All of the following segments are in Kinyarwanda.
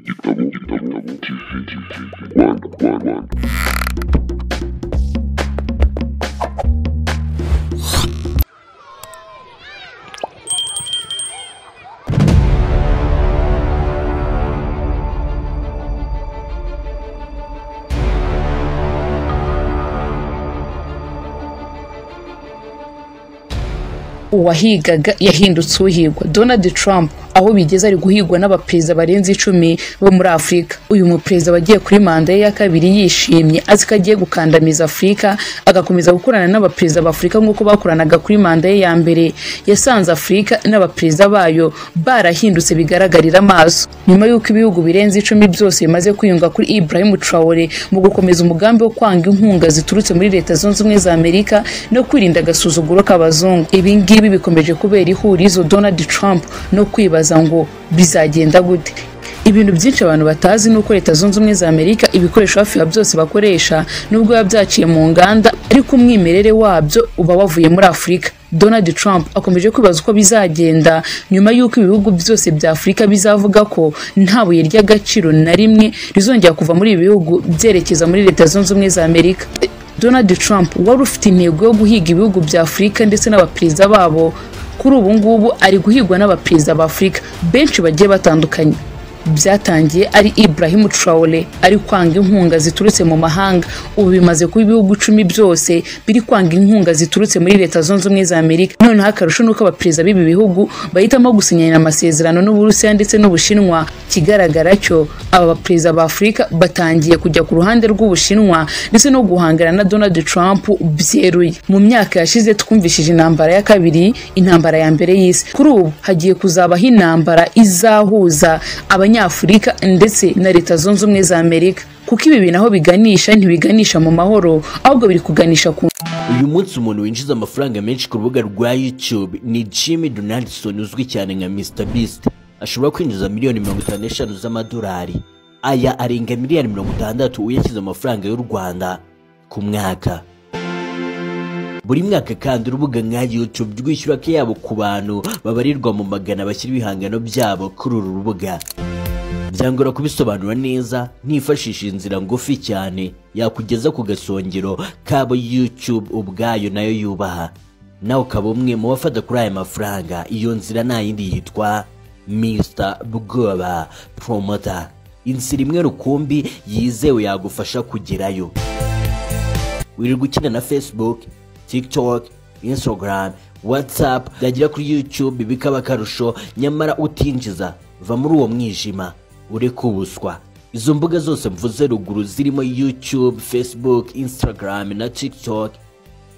Igitabo TV Rwanda Rwanda. Uwahigaga yahindutse uhigwa. Donald Trump aho bigeze ari guhigwa n'abaperezida barenze 10 bo muri Afurika. Uyu muperezida wagiye kuri manda ye ya kabiri yishimye azi ko agiye gukandamiza Afurika, agakomeza gukorana n'abaperezida ba Afurika nk'uko bakoranaga kuri manda ye ya mbere. Yasanze Afurika n'abaperezida bayo barahindutse bigaragarira amaso. Nyuma y'uko ibihugu birenze 10 byose bimaze kwiyunga kuri Ibrahim Traore mu gukomeza umugambi wo kwanga inkunga ziturutse muri Leta Zunze Ubumwe za Amerika no kwirinda agasuzuguro k'abazungu. Ibi ngibi bikomeje kubera ihurizo Donald Trump no kwibaza ngo bizagenda gute. Ibintu byinshi abantu batazi nuko Leta Zunze Ubumwe za Amerika ibikoresho hafi ya byose bakoresha nubwo biba byaciye mu nganda, ariko umwimerere wabyo uba wavuye muri Afurika. Donald Trump akomeje kwibaza uko bizagenda nyuma y'uko ibihugu byose bya Afurika bizavuga ko nta buye ry'agaciro na rimwe rizongera kuva muri ibi bihugu byerekeza muri Leta Zunze Ubumwe za Amerika. Donald Trump wari ufite intego yo guhiga ibihugu bya Afurika ndetse n'abaperezida babo, kuri ubu ngubu ari guhigwa n'abaperezida ba Afurika benshi bagiye batandukanye. Byatangiye ari Ibrahim Traore ari kwanga inkunga ziturutse mu mahanga, ubu bimaze kuba ibihugu 10 byose biri kwanga inkunga ziturutse muri Leta Zunze Ubumwe za Amerika. Noneho akarusho nuko abaperezida b'ibi bihugu bahitamo gusinyana amasezerano n'Uburusiya ndetse n'Ubushinwa. Kigaragara cyo aba baperezida ba Afurika batangiye kujya ku ruhande rw'Ubushinwa ndetse no guhangana na Donald Trump byeruye. Mu myaka yashize twumvishije intambara ya kabiri, intambara ya mbere y'isi. Kuri ubu hagiye kuzabaho intambara izahuza Abanyafurika ndetse na Leta Zunze Ubumwe za Amerika, kuko ibi bintu aho biganisha ntibiganisha mu mahoro, ahubwo biri kuganisha ku. Uyu munsi umuntu winjiza amafaranga menshi ku rubuga rwa YouTube ni Jimmy Donaldson uzwi cyane nka Mr Beast. Ashobora kwinjiza miliyoni 55 z'amadolari, aya arenga miliyoni 60 uyashyize amafaranga y'u Rwanda ku mwaka. Buri mwaka kandi urubuga nka YouTube rwishyura akayabo ku bantu babarirwa mu magana bashyira ibihangano byabo kuri uru rubuga. Byangora kubisobanura neza nifashisha inzira ngufi cyane yakugeza ku gasongero kabo YouTube ubwayo nayo yubaha, nawe ukaba umwe mu bafata kuri aya mafaranga. Iyo nzira nta yindi yitwa Mr Bwoba Promoter, inzira imwe rukumbi yizewe yagufasha kugerayo. Wirirwa ukina na Facebook, TikTok, Instagram, WhatsApp, byagera kuri YouTube bikaba akarusho, nyamara utinjiza. Va muri uwo mwijima ureke ubuswa. Izo mbuga zose mvuze ruguru zirimo YouTube, Facebook, Instagram na TikTok,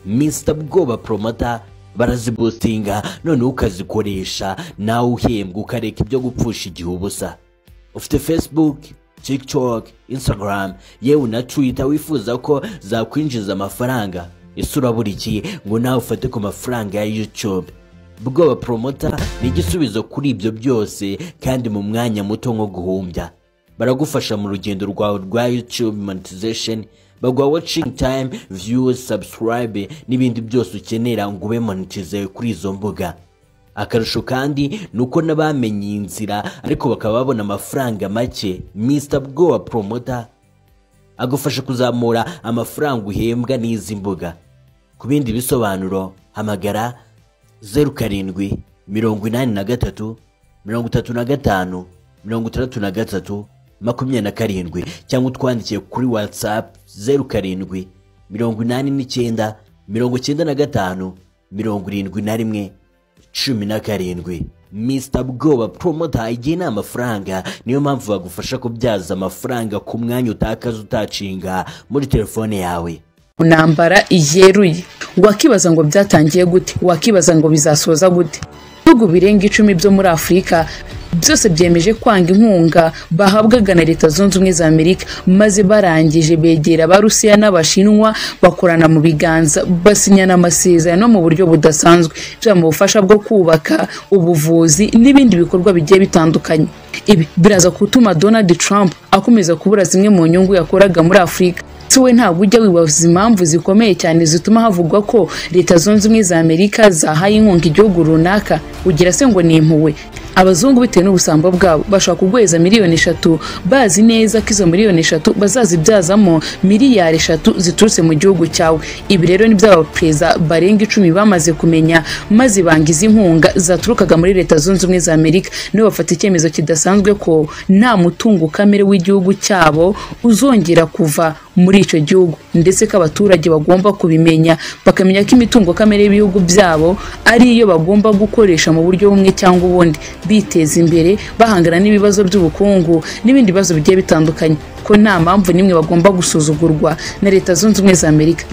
Mr Bwoba Promoter baraziboostinga, noneho ukazikoresha nawe uhembwa ukareka ibyo gupfusha igihe ubusa. Ufite Facebook, TikTok, Instagram yewe na Twitter wifuza ko zakwinjiza amafaranga, ese urabura iki ngo nawe ufate ku mafaranga ya YouTube? Bwoba Promoter ni igisubizo kuri ibyo byose kandi mu mwanya muto nko guhumbya. Baragufasha mu rugendo rwawe rwa YouTube monetization, baguha watching time, views, subscribe n'ibindi byose ukenera ngo ube monetize kuri izo mbuga. Akarusho kandi nuko n'abamenye inzira ariko bakaba babona amafaranga make, Mr Bwoba Promoter agufasha kuzamura amafaranga uhembwa n'izi mbuga. Ku bindi bisobanuro hamagara 07 83 35 63 27 cyangwa utwandikiye kuri WhatsApp 07 89 95 71 17. Mr Bwoba Promoter igihe ni amafaranga, niyo mpamvu bagufasha kubyaza amafaranga ku mwanya utakaza utacinga muri telefone yawe. Intambara yeruye. Wakibaza ngo byatangiye gute, wakibaza ngo bizasoza gute. Ibihugu birenga 10 byo muri Afurika byose byemeje kwanga inkunga bahabwaga na Leta Zunze Ubumwe za Amerika, maze barangije begera Abarusiya n'Abashinwa bakorana mu biganza, basinyana amasezerano mu buryo budasanzwe, byaba mu bufasha bwo kubaka, ubuvuzi n'ibindi bikorwa bigiye bitandukanye. Ibi biraza gutuma Donald Trump akomeza kubura zimwe mu nyungu yakoraga muri Afurika. We ntabwo ujya wibaza impamvu zikomeye cyane zituma havugwa ko Leta Zunze Ubumwe za Amerika zahaye inkunga igihugu runaka, ugira se ngo ni impuhwe? Abazungu bitewe n'ubusambo bwabo bashobora kuguheza 3 miliyoni bazi neza ko izo 3 miliyoni bazazibyazamo miliyari 3 ziturutse mu gihugu cyawe. Ibi rero nibyo abaperezida barenga 10 bamaze kumenya, maze banga izi nkunga zaturukaga muri Leta Zunze Ubumwe za Amerika. Nibo bafata icyemezo kidasanzwe ko nta mutungo kamere w'igihugu cyabo uzongera kuva muri icyo gihugu, ndetse ko abaturage bagomba kubimenya, bakamenya ko imitungo kamere y'ibihugu byabo ari iyo bagomba gukoresha mu buryo bumwe cyangwa ubundi, biteza imbere, bahangana n'ibibazo by'ubukungu n'ibindi bibazo bigiye bitandukanye, ko nta mpamvu n'imwe bagomba gusuzugurwa na Leta Zunze Ubumwe za Amerika.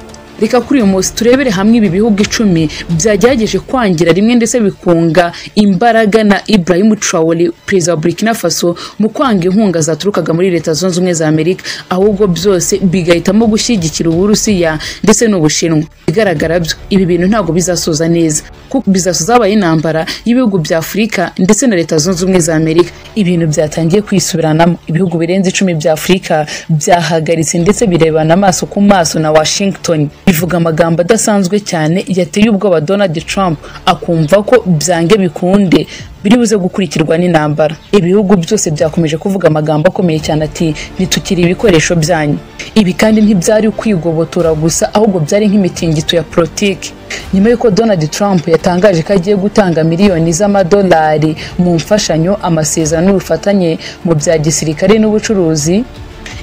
Reka kuri uyu munsi turebere hamwe ibi bihugu 10 byagerageje kwangira rimwe ndetse bikunga imbaraga na Ibrahim Traore, perezida wa Burkina Faso, mu kwanga inkunga zaturukaga muri Leta Zunze Ubumwe za Amerika, ahubwo byose bigahitamo gushyigikira Uburusiya ndetse n'Ubushinwa. Bigaragara byo ibi bintu ntabwo bizasoza neza, kuko bizasoza habaye intambara y'ibihugu bya Afurika ndetse na Leta Zunze Ubumwe za Amerika. Ibintu byatangiye kwisubiranamo. Ibihugu birenze 10 bya Afurika byahagaritse ndetse birebana amaso ku maso na Washington, bivuga amagambo adasanzwe cyane yateye ubwoba Donald Trump, akumva ko byange bikunde biri buze gukurikirwa n'intambara. Ibihugu byose byakomeje kuvuga amagambo akomeye cyane ati: "Ntitukiri ibikoresho byanyu." Ibi kandi ntibyari kwigobotora gusa, ahubwo byari nk'imitingito ya politiki. Nyuma y'uko Donald Trump yatangaje ko agiye gutanga miliyoni z'amadolari mu mfashanyo, amasezerano n'ubufatanye mu bya gisirikare n'ubucuruzi,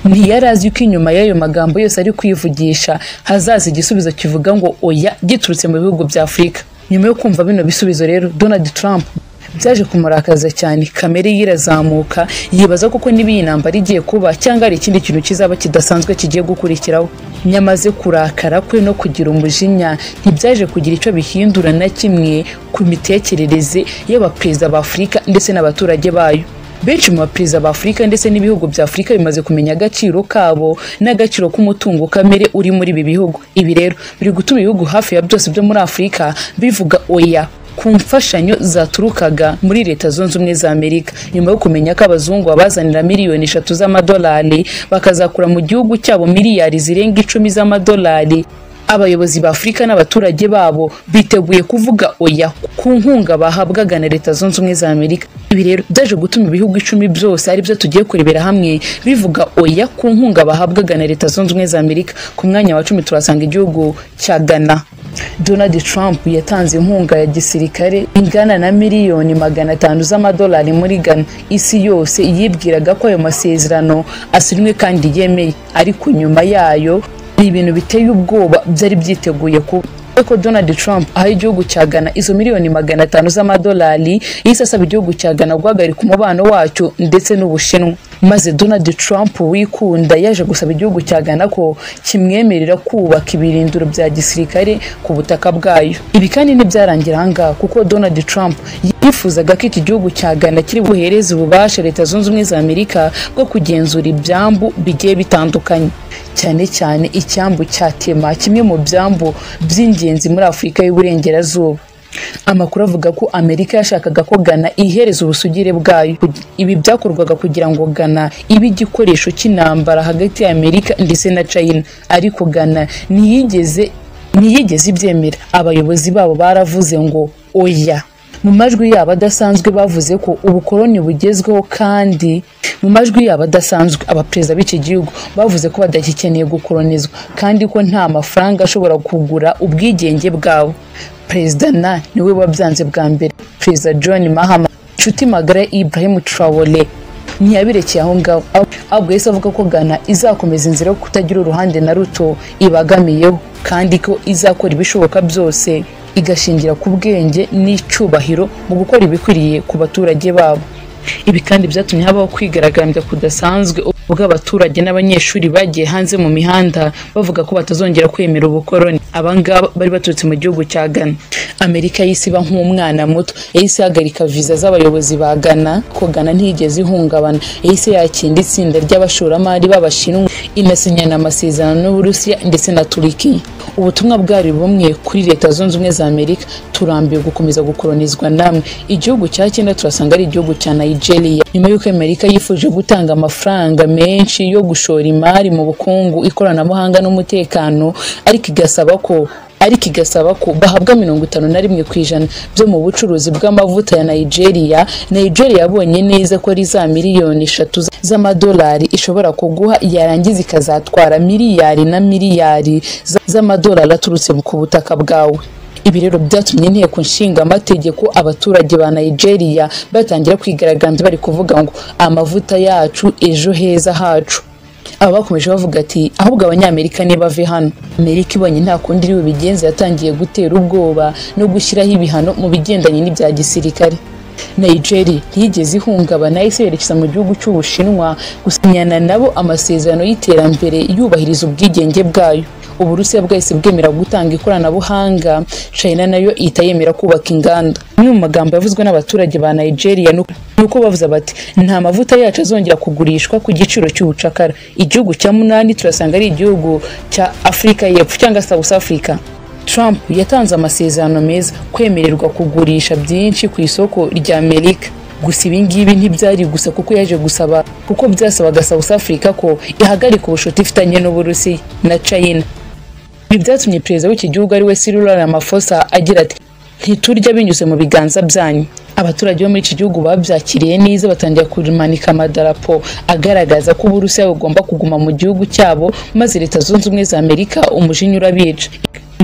ntiyari azi ko inyuma y'ayo magambo yose ari kwivugisha hazaza igisubizo kivuga ngo oya, giturutse mu bihugu bya Afurika. Nyuma yo kumva bino bisubizo rero, Donald Trump byaje kumurakaza cyane, kamere ye irazamuka, yibaza koko niba iyi ntambara igiye kuba cyangwa hari ikindi kintu kizaba kidasanzwe kigiye gukurikiraho. Nyamaze kurakara kwe no kugira umujinya ntibyaje kugira icyo bihindura na kimwe ku mitekerereze y'abaperezida ba Afurika ndetse n'abaturage bayo. Benshi mu baperezida ba Afurika ndetse n'ibihugu bya Afurika bimaze kumenya agaciro kabo n'agaciro k'umutungo kamere uri muri ibi bihugu. Ibi rero biri gutuma ibihugu hafi ya byose byo muri Afurika bivuga oya ku mfashanyo zaturukaga muri Leta Zunze Ubumwe za Amerika, nyuma yo kumenya ko abazungu babazanira 3 miliyoni z'amadolari bakazakura mu gihugu cyabo miliyari zirenga 10 z'amadolari. Abayobozi ba Afurika n'abaturage babo biteguye kuvuga oya ku nkunga bahabwaga na Leta Zunze Ubumwe za Amerika. Ibi rero byaje gutuma ibihugu 10 byose, aribyo tugiye kurebera hamwe, bivuga oya ku nkunga bahabwaga na Leta Zunze Ubumwe za Amerika. Ku mwanya wa 10 turasanga igihugu cya Ghana. Donald Trump yatanze inkunga ya gisirikare ingana na miliyoni 500 z'amadolari muri Ghana. Isi yose yibwiraga ko ayo masezerano asinywe kandi yemeye, ariko nyuma yayo ni ibintu biteye ubwoba byari byiteguye kuba ko Donald Trump aha igihugu cya Ghana izo miliyoni 500 z'amadolari, yahise asaba igihugu cya Ghana guhagarika umubano wacyo ndetse n'Ubushinwa. Maze Donald Trump wikunda yaje gusaba igihugu cya Ghana ko kimwemerera kubaka ibirindiro bya gisirikare ku butaka bwayo. Ibi kandi ntibyarangira ahangaha, kuko Donald Trump yifuzaga ko iki gihugu cya Ghana kiri buhereze ububasha Leta Zunze Ubumwe za Amerika bwo kugenzura ibyambu bigiye bitandukanye, cyane cyane icyambu cya Tema, kimwe mu byambu by'ingenzi muri Afurika y'Uburengerazuba. Amakuru avuga ko Amerika yashakaga ko Ghana ihereza ubusugire bwayo. Ibi byakorwaga kugira ngo Ghana ibe igikoresho cy'intambara hagati ya Amerika ndetse na China, ariko Ghana ntiyigeze ibyemera. Abayobozi babo baravuze ngo oya. Mu majwi yabo adasanzwe bavuze ko ubukoloni bugezweho, kandi mu majwi yabo adasanzwe abaperezida b'iki gihugu bavuze ko badagikeneye gukolonizwa kandi ko nta mafaranga ashobora kugura ubwigenge bwabo. Perezida na niwe wabyanze bwa mbere. Perezida John Mahama, inshuti magara ya Ibrahim Traore, ntiyabirekeye aho ngaho, ahubwo yahise avuga ko Ghana izakomeza inzira yo kutagira uruhande na ruto ibagamiyeho, kandi ko izakora ibishoboka byose igashingira ku bwenge n'icyubahiro mu gukora ibikwiriye ku baturage babo. Ibi kandi byatumye habaho kwigaragambya kudasanzwe, ubwo abaturage n'abanyeshuri bagiye hanze mu mihanda bavuga ko batazongera kwemera ubukoloni. Abangaba bari baturutse mu gihugu cya Ghana. Amerika yahise iba nk'umwana muto, yahise ihagarika viza z'abayobozi ba Ghana, ko Ghana ntiyigeze ihungabana. Yahise yakira itsinda ry'abashoramari b'Abashinwa, inasinyana amasezerano n'Uburusiya ndetse na Turukiya. Ubutumwa bwari bumwe kuri Leta Zunze Ubumwe za Amerika: turambiwe gukomeza gukolonizwa namwe. Igihugu cya cyenda turasanga ari igihugu cya Nigeria. Nyuma y'uko Amerika yifuje gutanga amafaranga menshi yo gushora imari mu bukungu, ikoranabuhanga n'umutekano, ariko igasaba ko ariko igasaba ko bahabwa 51% byo mu bucuruzi bw'amavuta ya Nigeria. Nigeria yabonye neza ko ari za miliyoni 3 z'amadolari ishobora kuguha, yarangiza ikazatwara miliyari na miliyari z'amadolari aturutse ku butaka bwawe. Ibi rero byatumye inteko nshinga amategeko abaturage ba Nigeria batangira kwigaragambya bari kuvuga ngo amavuta yacu ejo heza hacu. Aba bakomeje bavuga ati ahubwo abanyamerika nibave hano. Amerika ibonye nta kundi iri bubigenze, yatangiye gutera ubwoba no gushyiraho ibihano mu bigendanye n'ibya gisirikare. Nigeria ntiyigeze ihungabana, yahise yerekeza mu gihugu cy'Ubushinwa gusinyana nabo amasezerano y'iterambere yubahiriza ubwigenge bwayo. Uburusiya bwahise bwemera gutanga ikoranabuhanga, China nayo ihita yemera kubaka inganda. Amwe mu magambo yavuzwe n'abaturage ba Nigeria nuko bavuze bati nta mavuta yacu azongera kugurishwa ku giciro cy'ubucakara. Igihugu cya munani turasanga ari igihugu cya Afurika y'Epfo cyangwa South Africa. Trump yatanze amasezerano meza kwemererwa kugurisha byinshi ku isoko rya Amerika. Gusa ibi ngibi ntibyari gusa kuko yaje gusaba, kuko byasabaga South Africa ko ihagarika ubucuti ifitanye n'Uburusiya na China. Ibi byatumye perezida w'iki gihugu ari we Cyril Ramaphosa agira ati ntiturya binyuze mu biganza byanyu. Abaturage bo muri iki gihugu babyakiriye neza, batangira kumanika amadarapo agaragaza ko Uburusiya bugomba kuguma mu gihugu cyabo, maze Leta Zunze Ubumwe za Amerika umujinya urabica.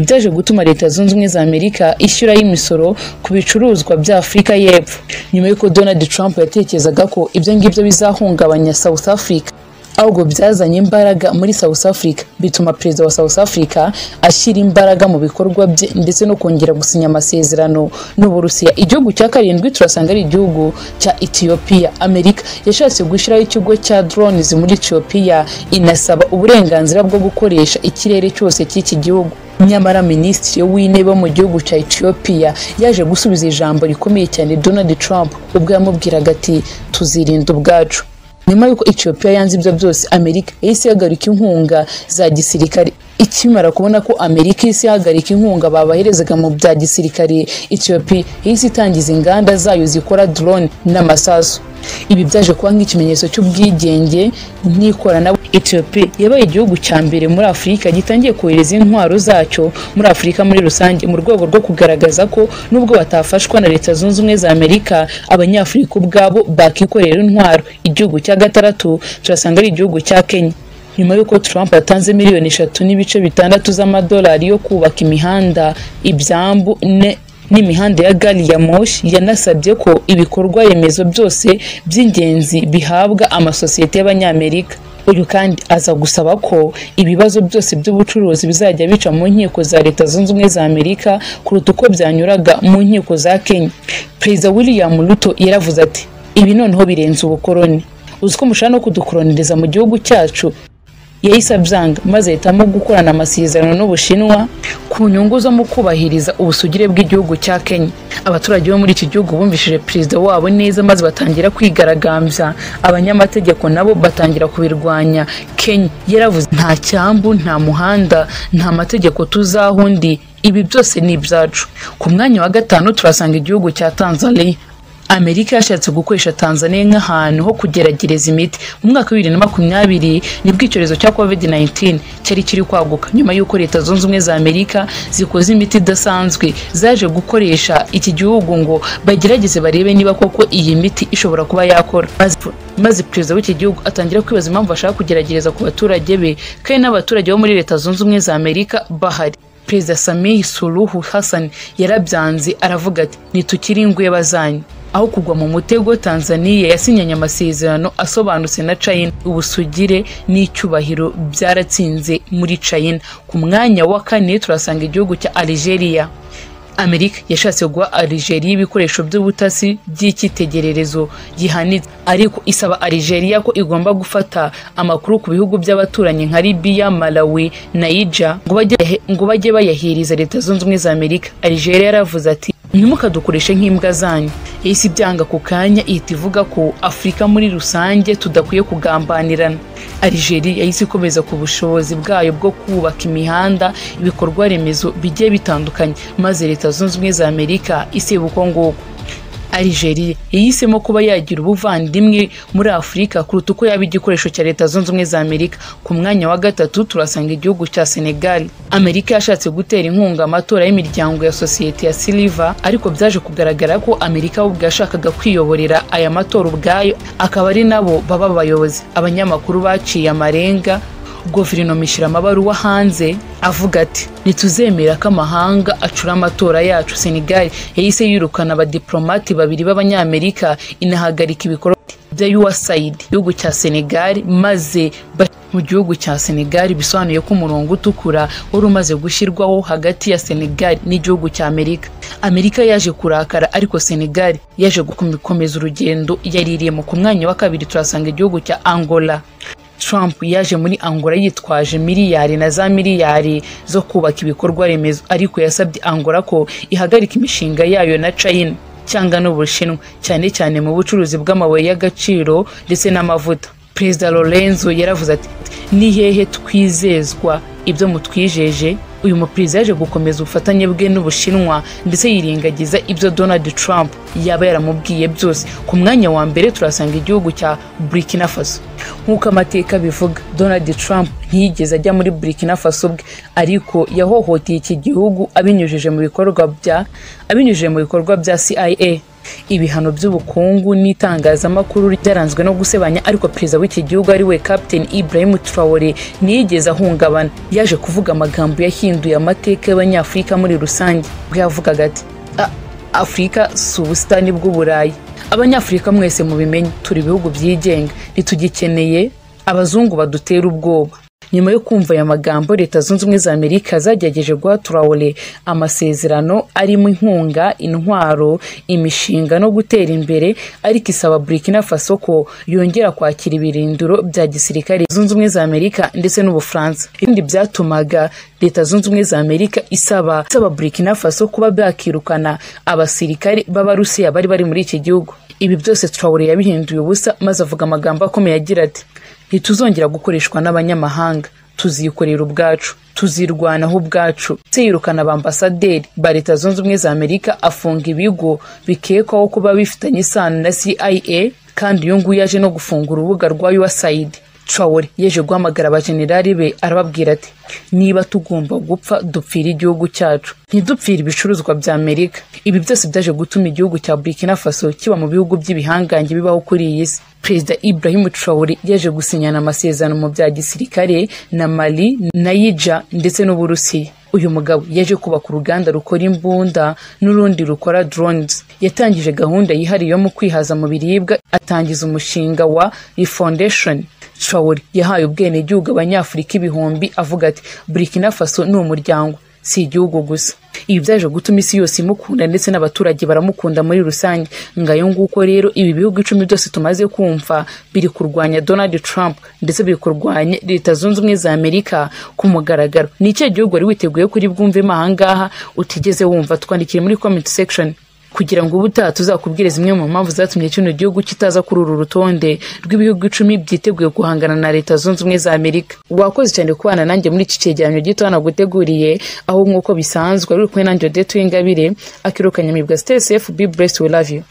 Byaje gutuma Leta Zunze Ubumwe za Amerika ishyiraho imisoro ku bicuruzwa bya Afurika y'Epfo. Nyuma y'uko Donald Trump yatekerezaga ko ibyo ngibyo bizahungabanya South Africa, ahubwo byazanye imbaraga muri South Africa, bituma perezida wa South Africa ashyira imbaraga mu bikorwa bye ndetse no kongera gusinya amasezerano n'Uburusiya. Igihugu cya karindwi turasanga ari igihugu cya Ethiopia. Amerika yashatse gushyiraho ikigo cya drones muri Ethiopia, inasaba uburenganzira bwo gukoresha ikirere cyose cy'iki gihugu. Nyamara minisitiri w'intebe wo mu gihugu cya Ethiopia yaje gusubiza ijambo rikomeye cyane Donald Trump ubwo yamubwiraga ati tuzirinda ubwacu. Nyuma y'uko Ethiopia yanze ibyo byose, Amerika yahise ihagarika inkunga za gisirikare. Ikimara kubona ko Amerika yahise ihagarika inkunga babaherezaga mu bya gisirikare, Ethiopia yahise itangiza inganda zayo zikora drone n'amasasu. Ibi byaje kuba nk'ikimenyetso cy'ubwigenge n'ikoranabuhanga. Ethiopia yabaye igihugu cya mbere muri Afurika gitangiye kohereza intwaro zacyo muri Afurika muri rusange, mu rwego rwo kugaragaza ko nubwo batafashwa na Leta Zunze Ubumwe za Amerika, Abanyafurika ubwabo bakikorera intwaro. Igihugu cya gatandatu turasanga ari igihugu cya Kenya. Nyuma y'uko Trump yatanze miliyoni 3.6 z'amadolari yo kubaka imihanda, ibyambu n'imihanda ya gari ya moshi, yanasabye ko ibikorwa remezo byose by'ingenzi bihabwa amasosiyete y'Abanyamerika. Uyu kandi aza gusaba ko ibibazo byose by'ubucuruzi bizajya bica mu nkiko za Leta Zunze Ubumwe za Amerika kuruta uko byanyuraga mu nkiko za Kenya. Perezida William Ruto yaravuze ati ibi noneho birenze ubukoroni, uzi ko mushaka no kudukoroniriza mu gihugu cyacu. Yahise abyanga maze ahitamo gukorana amasezerano n'Ubushinwa ku nyungu zo mu kubahiriza ubusugire bw'igihugu cya Kenya. Abaturage bo muri iki gihugu bumvishije perezida wabo neza maze batangira kwigaragambya, abanyamategeko nabo batangira kubirwanya. Kenya yaravuze nta cyambu, nta muhanda, nta mategeko tuzahundi, ibi byose ni ibyacu. Ku mwanya wa gatanu turasanga igihugu cya Tanzania. Amerika yashatse gukoresha Tanzania nk'ahantu ho kugeragereza imiti. Mu mwaka wa 2020 nibwo icyorezo cya COVID-19 cyari kiri kwaguka, nyuma y'uko Leta Zunze Ubumwe za Amerika zikoze imiti idasanzwe zaje gukoresha iki gihugu ngo bagerageze barebe niba koko iyi miti ishobora kuba yakora. Maze perezida w'iki gihugu atangira kwibaza impamvu ashaka kugerageza ku baturage be kandi n'abaturage bo muri Leta Zunze Ubumwe za Amerika bahari. Perezida Samia Suluhu Hassan yarabyanze aravuga ati ntitukiri ingweba zanyu. Aho kugwa mu mutego, Tanzania yasinyanye amasezerano asobanutse na China. Ubusugire n'icyubahiro byaratsinze muri China. Ku mwanya wa kane turasanga igihugu cya Algeria. Amerika yashatse guha Algeria ibikoresho by'ubutasi by'icyitegererezo gihanitse, ariko isaba Algeria ko igomba gufata amakuru ku bihugu by'abaturanyi nka Libya, Malawi, Niger ngo bajye bayahiriza Leta Zunze Ubumwe za Amerika. Algeria yaravuze ati ntimukadukoreshe nk'imbwa zanyu. Yahise ibyanga ku kanya, ihita ivuga ko Afurika muri rusange tudakwiye kugambanirana. Algeria yahise ikomeza ku bushobozi bwayo bwo kubaka imihanda, ibikorwa remezo bigiye bitandukanye, maze Leta Zunze Ubumwe za Amerika iseba uko nguko. Algeria yahisemo kuba yagira ubuvandimwe muri Afurika kuruta uko yaba igikoresho cya Leta Zunze Ubumwe za Amerika. Ku mwanya wa gatatu turasanga igihugu cya Senegal. Amerika yashatse gutera inkunga amatora y'imiryango ya sosiyete ya Silver, ariko byaje kugaragara ko Amerika ubwo yashakaga kwiyoborera aya matora ubwayo, akaba ari nabo baba abayobozi. Abanyamakuru baciye amarenga, guverinoma ishyira amabaruwa hanze avuga ati ntituzemera ko amahanga acura amatora yacu. Senegal yahise yirukana abadiplomati babiri b'Abanyamerika, inahagarika ibikorwa bya USAID igihugu cya Senegal, maze mu gihugu cya Senegal bisobanuye ko umurongo utukura wari umaze gushyirwaho hagati ya Senegal n'igihugu cya Amerika. Amerika yaje kurakara, ariko Senegal yaje gukomeza urugendo yaririyemo. Ku mwanya wa kabiri turasanga igihugu cya Angola. Trump yaje muri Angola yitwaje miliyari na za miliyari zo kubaka ibikorwa remezo, ariko yasabye Angola ko ihagarika imishinga yayo na China cyangwa n'Ubushinwa, cyane cyane mu bucuruzi bw'amabuye y'agaciro ndetse n'amavuta. Perezida Lorenzo yaravuze ati ni hehe twizezwa ibyo mutwijeje? Uyu muperezida yaje gukomeza ubufatanye bwe n'Ubushinwa ndetse yirengagiza ibyo Donald Trump yaba yaramubwiye byose. Ku mwanya wa mbere turasanga igihugu cya Burkina Faso. Nk'uko amateka bivuga, Donald Trump ntiyigeze ajya muri Burkina Faso ubwe, ariko yahohoteye iki gihugu abinyujije mu bikorwa bya CIA. Ibihano by'ubukungu n'itangazamakuru byaranzwe no gusebanya, ariko perezida w'iki gihugu ari we Captain Ibrahim Traoré ntiyigeze ahungabana. Yaje kuvuga amagambo yahinduye amateka y'Abanyafurika muri rusange, ubwo yavugaga ati Afurika si ubusitani bw'Uburayi. Abanyafurika mwese mubimenye, turi ibihugu byigenga, ntitugikeneye abazungu badutera ubwoba. Nyuma yo kumva aya magambo, Leta Zunze Ubumwe za Amerika zagerageje guha Traoré amasezerano arimo inkunga, intwaro, imishinga no gutera imbere, ariko isaba Burkina Faso ko yongera kwakira ibirindiro bya gisirikare Zunze Ubumwe za Amerika ndetse n'Ubufaransa. Ibindi byatumaga Leta Zunze Ubumwe za Amerika isaba Burkina Faso kuba bakirukana abasirikare b'Abarusiya bari bari muri iki gihugu. Ibi byose Traoré yabihinduye ubusa, maze avuga amagambo akomeye agira ati ntituzongera gukoreshwa n'abanyamahanga, tuzikorera ubwacu, tuzirwanaho ubwacu. Ndetse yirukana abambasaderi ba Leta Zunze Ubumwe za Amerika, afunga ibigo bikekwaho kuba bifitanye isano na CIA, kandi uyu nguyu yaje no gufunga urubuga rwa USAID. Traoré yaje guhamagara abajenerali be arababwira ati niba tugomba gupfa dupfira igihugu cyacu, ntidupfire ibicuruzwa bya Amerika. Ibi byose byaje gutuma igihugu cya Burkina Faso kiba mu bihugu by'ibihangange bibaho kuri iyi si. Perezida Ibrahim Traoré yaje gusinyana amasezerano mu bya gisirikare na Mali, Niger ndetse n'Uburusiya. Uyu mugabo yaje kubaka uruganda rukora imbunda n'urundi rukora drones. Yatangije gahunda yihariye yo mu kwihaza mu biribwa, atangiza umushinga wa Refondation. Traoré yahaye ubwenegihugu Abanyafurika ibihumbi, avuga ati Burkina Faso ni umuryango, si igihugu gusa. Ibi byaje gutuma isi yose imukunda ndetse n'abaturage baramukunda muri rusange. Ngayo nguko rero ibi bihugu 10 byose tumaze kumva biri kurwanya Donald Trump ndetse biri kurwanya Leta Zunze Ubumwe za Amerika ku mugaragaro. Ni ikihe gihugu wari witeguye kuri bwumvemo ahangaha utigeze wumva? Twandikire muri comment section kugira ngo ubutaha tuzakubwire zimwe mu mpamvu zatumye kino gihugu kitaza kuri uru rutonde rw'ibihugu 10 byiteguye guhangana na Leta Zunze Ubumwe za Amerika. Wakoze cyane kubana nanjye muri iki cyegeranyo gito hanaguteguriye, aho nk'uko bisanzwe uri kumwe nanjye Odette Uwingabire, akirukanye mibwa. Stay safe, be blessed, we love you.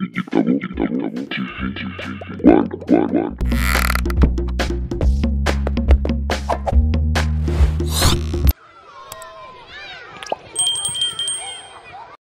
Igitabo TV Rwanda.